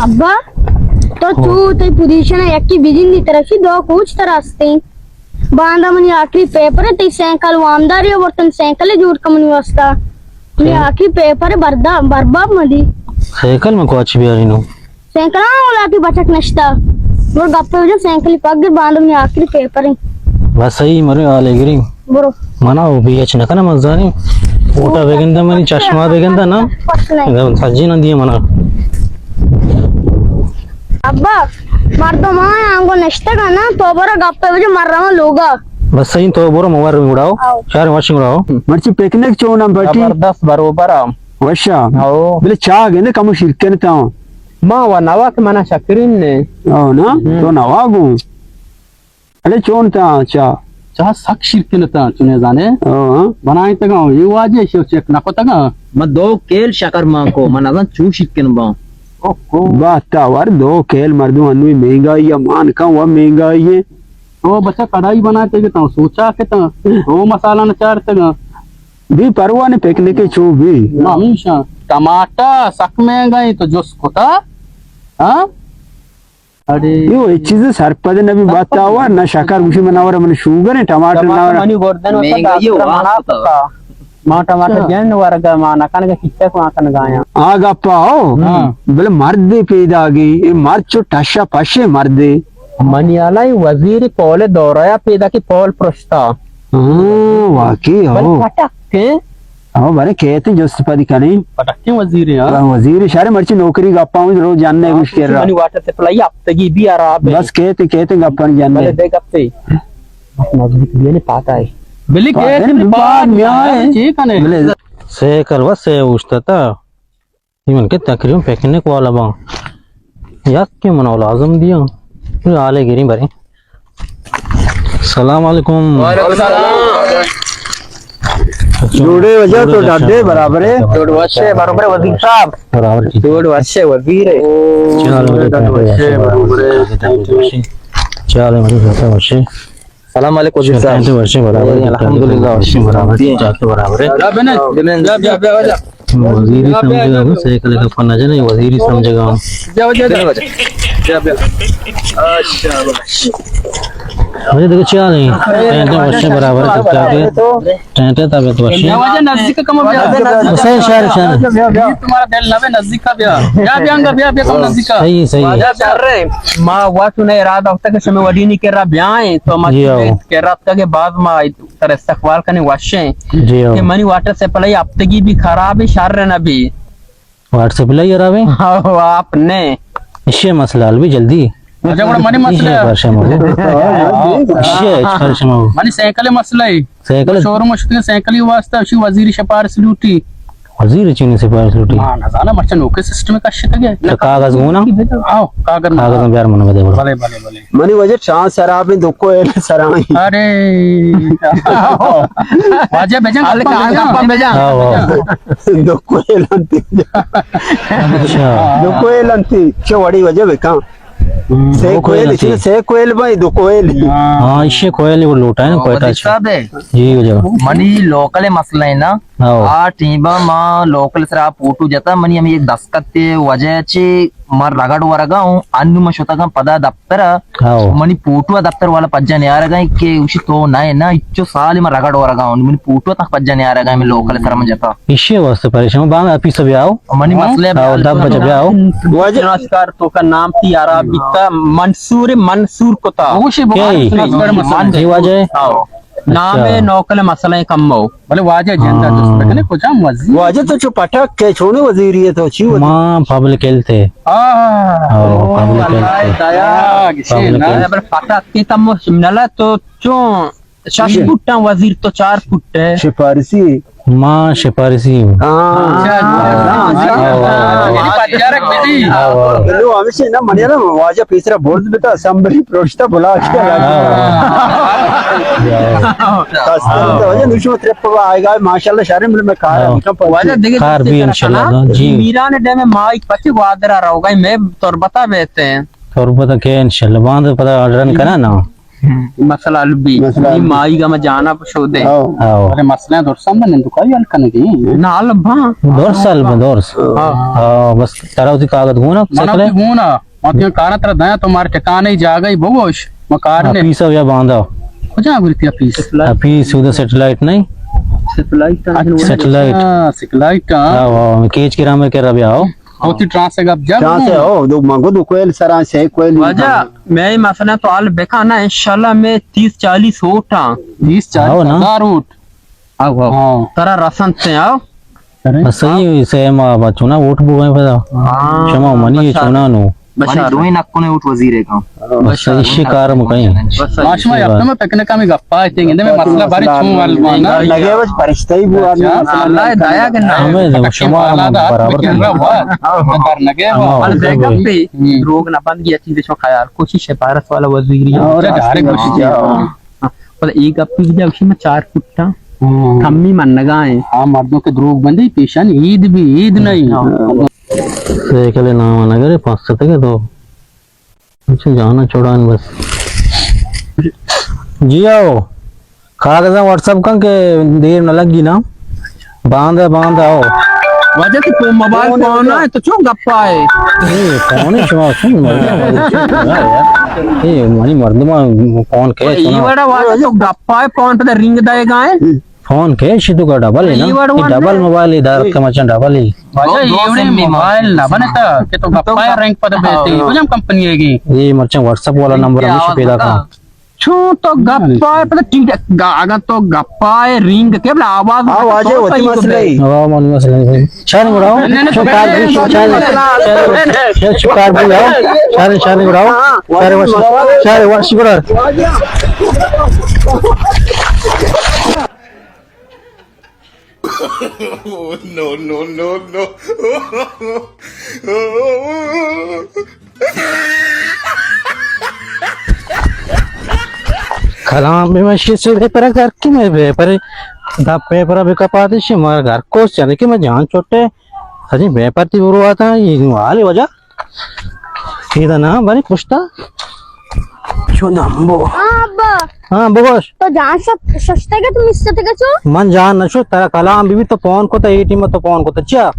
ابا، تو چو تئی پوزیشن ءَ یکی بجندی ترا چی دو کوچ ترا استیں۔ باندا منی آخری پیپر ءَ، تئی سائیکل وامداری ءَ برتن، سائیکل ءَ جوڑ کن منی واسطہ۔ منی آخری پیپر ءَ بردا-، برباد مدی۔ سائیکل من کواچی بیاری نو؟ سائیکل ہاں، اولاتی بچک نشتا۔ گڑا گپے وجہ سائیکل پاک گر، باندا منی آخری پیپر ایں۔ بس صحیح مرے، حالے گری۔ برو۔ منا او بی ایچ نہ کنا، من زانی۔ فوٹا بگندا، منی چشمہ بگندا نا۔ پس نہیں۔ سجی نہ دیے منا۔ ابا، مردم آیا انگو نشتگا نا، تو برو گپے وجہ مر رہا لوگا۔ بس صحیح، تو برو مور اڑاؤ۔ آؤ۔ شہر واشنگ اڑاؤ۔ مرچی پکنک چون ہم بٹی؟ زبردست، بروبر ہم۔ وشا؟ آؤ۔ بلے چاہ گندے کمو شیرکن تاں۔ ما و نوا کہ منا شکرین نے۔ او نا، ہم۔ تو نوا گوں۔ اڑے چون تا چا؟ چا سک شیرکن تا، چنے زانے؟ ہاں۔ بنائیں تگا، یہ واجہ شو چیک نہ کو تگا۔ من دو کیل شکر مان کو، من نزان چو شیرکن باں۔ او کو۔ بات تا ور دو کیل مردم انوی مہنگائی یا مان کا و مہنگائی ہے۔ او بچا کڑائی بنائے تگے تا، سوچا کہ تا، او مسالہ نہ چار تگا۔ بھی پرواہ نے پکنک چو بھی۔ ہمیشہ ٹماٹر سک مہنگائی تو جس کتا۔ ہاں؟ اڑے۔ یو، اے چیز سرپد نبی بات آوا، نہ شکر گوشی من آورا، من شوگر ہیں، ٹماٹر نہ آورا۔ منی گردن ہوتا مہنگا یہ ڈاکٹر ہوا منا ہوتا۔ ما ٹماٹر اچھا۔ جن ورگا، ما نہ کنگا، چچک ما کنگا آیا۔ آ گپا ہو۔ ہاں۔ بلے مرد پیدا گی، اے مرد چو ٹشا پشے مردے۔ منی حالا اے وزیر پول دورہ پیدا کی پول پرشتا۔ ہاں، واقعی بلے ہو۔ پٹک کے۔ او بارے کیت جست پدی کنیں۔ پٹکیں وزیر ہیں، ہاں۔ وزیر شہر مرچی نوکری گپاں رو جاننے گوش کر رہا۔ منی واٹر سپلائی ہفتگی بھی آراب ہے۔ بس کیت، کیت گپاں جاننے۔ بلے دے گپتے۔ نزدیک بھی نہیں پاتا ہے۔ بلے پاتا کیت ہے، بھی بعد میں آئے۔ چی کنے؟ بلے سیکل و سے اوشتا تا۔ ای من کہ تقریباً پکنک والا باں۔ یک کہ من لازم دیاں۔ یہ حالے گریں بریں۔ السلام علیکم۔ وعلیکم السلام۔ جوڑے وجہ تو ڈاڈے برابر ہے۔ جوڑ وشے برابر ہے وزیر صاحب۔ برابر ہے۔ جوڑ وشے وزیر ہے۔ چال ہے، برابر ہے۔ چال ہے، برابر ہے۔ سلام علیکم وزیر صاحب۔ ٹینٹ ورشے برابر ہے، الحمدللہ، ٹینٹ ورشے برابر ہے، ٹینٹ ورشے برابر ہے۔ بیا، بیا، بیا، بیا، بیا۔ وزیری سمجھگا ہوں، سائیکل کا پنا جنے، وزیری سمجھگا ہوں۔ بیا، بیا، بیا۔ بیا، بیا۔ اچھا، بس۔ مجھے دیکھو، چیا نہیں؟ ٹینٹ ورشے برابر ہے، تب کیا کہ ٹینٹ ہے، طبیعت ورشے۔ بیا، واجہ نزدیک کم بیا۔ حسین شہر، شہر۔ بیا، بیا۔ تمہارا دل نہ بے نزدیک کا بیا۔ بیا، بیا، بیا، بیا، کم نزدیک کا۔ صحیح، صحیح۔ واجہ شر ہے۔ ما وقت نے ارادہ ہوتا کہ شمے وڈی نہیں کر رہا، بیا ہیں، تو ما جی ہاں۔ کر رہا تھا کہ بعد ما تر استقبال کنے وشیں جی ہاں۔ کہ منی واٹر سپلائی ہفتگی بھی خراب ہے، شر نہ بھی۔ واٹر سپلائی خراب ہے؟ ہاں، آپ نے۔ اشی مسئلہ حل بھی جلدی۔ اچھا، گڑا منی مسئلہ اشی ہے۔ پریشان مبو۔ اشی پریشان مبو۔ منی سائیکل مسئلہ ہے۔ سائیکل؟ شوروم شتگیں سائیکلی واسطہ اشی وزیر شپارس لوٹی۔ وزیر چینی سپارس لوٹی؟ ہاں، نزاناں، مرچاں نوکیں سسٹم کشتگ ئے۔ تو کاغذ گونا؟ آؤ، کاغذ کاغذ بیار منو بدے گڑا۔ بلے، بلے، بلے۔ منی وجہ چاں سرابیں دو کوئل سرائیں۔ ارے۔ واجہ بجن، گپاں بجن۔ گپاں بجن۔ آؤ، آؤ۔ دو کوئل انتی۔ اچھا۔ دو کوئل انتی۔ چو وڑی وجہ بکاں۔ سے دو کوئل کوئل انتی۔ سے کوئل بھائی، دو کوئل۔ ہاں، ایشی کوئل وہ لوٹا ہے نا، کوئٹہ وزیر سے۔ صاحب ہے۔ جی، وجہ۔ منی لوکل مسئلہ ہے نا۔ ہاؤ۔ آ ٹیمبا ما لوکل سرا پوٹو جتا، منی ہمیں یک دستخط وجہ چے ما رگڑ ورگا ہوں، انو ما شتگاں پدا دفتر ء، ہاؤ۔ منی پوٹو ء دفتر والا پجا نیارگا کہ اوشی تو نہ ہے نا، اچو سال ما رگڑ ورگا ہوں، منی پوٹو تک پجا نیارگا، ہمیں لوکل سر من جتا۔ ایشی واسطے پریشان، بانگ آفیس بیا آؤ۔ منی مسئلہ ہاؤ، دب بجا بیا آؤ۔ واجہ ناشکار تو کا نام تی آرا بیتا، منصور، منصور کتا۔ اوشی بخاری کئی؟ ناشکار مسئلہ۔ جی واجہ۔ ہاؤ۔ نام اچھا۔ نوکل مسئلہ کم ہو۔ بلے واجہ جندا ہاں۔ جست بکنے کجام وزیر؟ واجہ تو چو پٹک کے چونے وزیری ہے تو چی وزیر؟ ما پبلک ہیلتھ ہے۔ آہ۔ ہاں، او، پبلک ہیلتھ ہے۔ دیا، کسی پبلک نا۔ ہیلتھ۔ بلے پٹک کے تم نلا تو چون شش جی۔ فٹاں وزیر تو چار فٹ ہے۔ سفارشی۔ ما سفارشی ہوں۔ ہاں۔ اچھا، ہاں، ہاں، ہاں، ہاں، ہاں۔ یعنی پجارک بجی۔ ہاں، ہاں۔ بلو ہمیشہ نا منی نا واجہ پیسرا برز بتا اسمبلی پروشتا بلا کے۔ ہاں۔ ہاں۔ کستن تو وجہ نشو ترپ آئے گا، ماشاءاللہ شرم میں کار ہے، ہاں۔ کار بھی انشاءاللہ، جی۔ میران ڈیم میں مائی پتی وادرا رہو گا، میں تربتا بیتے ہیں۔ تربتا کے انشاءاللہ، باند پتا آرڈر کرا نا۔ مسئلہ حل بی۔ مسئلہ حل بی۔ مائی گا ما جانا پشو دے۔ او۔ او۔ ارے مسئلہ درست ہم نندو کائی حل کنگی۔ نہ حل با۔ درست حل با، درست۔ ہاں۔ ہاں، بس ترا وتی کاغذ گونا، منا سکلے؟ وتی گونا۔ ما تیاں کاراں ترا دیاں، تو مار ٹھکانے جاگہ ہی بگوش، ما کار نے۔ آفیس یا باندا؟ کجا گلتی آفیس؟ آفیس ادھر سیٹلائٹ نہیں؟ سیٹلائٹ۔ اچھا، سیٹلائٹ۔ ہاں، سیٹلائٹ، ہاں۔ آو، آو، کیچ گرام میں کرا بیا آو۔ ہوتی ٹرانس گپ جا۔ ٹرانس ہے، او، دو مگو دو کوئل سرا سے کوئل۔ واجہ، میں مسئلہ تو حل بکا نا، انشاءاللہ میں تیس چالیس ووٹ ہاں۔ تیس چالیس ہزار ووٹ۔ آو، آو۔ ہاں۔ ترا رسنت ہیں، آو۔ بس صحیح، سے ما با چونا ووٹ بوئے پدا۔ ہاں۔ شما منی بشار۔ چونا نو۔ منی دوئیں نکنے ووٹ وزیر کا۔ بس صحیح، شی کار مکائیں۔ بس صحیح۔ ما شما یک دم پکنک ہمیں گپا اتیں، گندے میں مسئلہ باری چون حل بنا۔ لگے بس فرشتہ ہی بوا۔ اللہ دایا گنا۔ ہمیں شما برابر کر رہا ہوا۔ کر نگے ہوا۔ دے گپی، دروگ نہ بند گیا چیز شما خیال۔ کوشش ہے بھارت والا وزیر۔ اور ڈائریکٹ کوشش ہے۔ ہاں۔ پدا اے گپ بھی جا، اشی ما چار فٹا ہاں۔ کمی منگا ہیں۔ ہاں، مردوں کے دروگ بندی پیشن عید بھی عید نہیں۔ ہاں۔ سیکل نام نگرے پاس تک تو۔ اچھا، جانا چھوڑان بس۔ جی آؤ۔ کاغذاں واٹس اپ کن کہ دیر نہ لگی نا۔ باند ہے، باند ہے، آؤ۔ واجہ تو فون، موبائل فون ہے، تو چون گپا ہے؟ اے، فون ہے شما، چون مردم، اے، منی مردم فون کے اے سنا۔ وڑا واجہ تو گپا ہے، فون پہ رنگ دے گا ہے۔ فون کے شی تو کا ڈبل ہے نا؟ اے وڑا اے ڈبل موبائل ہے، دار کا مچن ڈبل ہے۔ واجہ اے وڑے موبائل نہ بنتا کہ تو گپا ہے، رنگ پہ بیتے۔ کجام کمپنی ہے گی؟ اے مرچن واٹس اپ والا نمبر ہمیشہ پیدا کر۔ چون تو گپا ہے، پتہ ٹھیک ہے، گا-، اگر تو گپا ہے، رنگ کے بلا آواز ہاں، واجہ تو وتی صحیح مسئلہ ہے۔ ہاں، من مسئلہ ہے۔ شان بڑھاؤ، نہیں، نہیں، شکار بھی، شکار، شکار، شکار بھی آؤ۔ شان، شان بڑھاؤ۔ شان وش، شان وش بڑھا۔ نو، نو، نو، نو۔ کلام بہ مشی سے بہ پر کر کی میں بہ پر دا پیپر بہ کپاتے شی مار گھر کو چنے کہ میں جان چھوٹے۔ اجی بہ پر تی برو آتا یہ حال وجہ۔ ادا نا بری پشتا۔ چون امبو۔ ہاں، ابا۔ ہاں، بگوش۔ تو جان شت-، ششتگے تو مستگے چو؟ من جان نشو، ترا کلام بی بی تو فون کو تا، اے ٹیم تو فون کو تا، چیا؟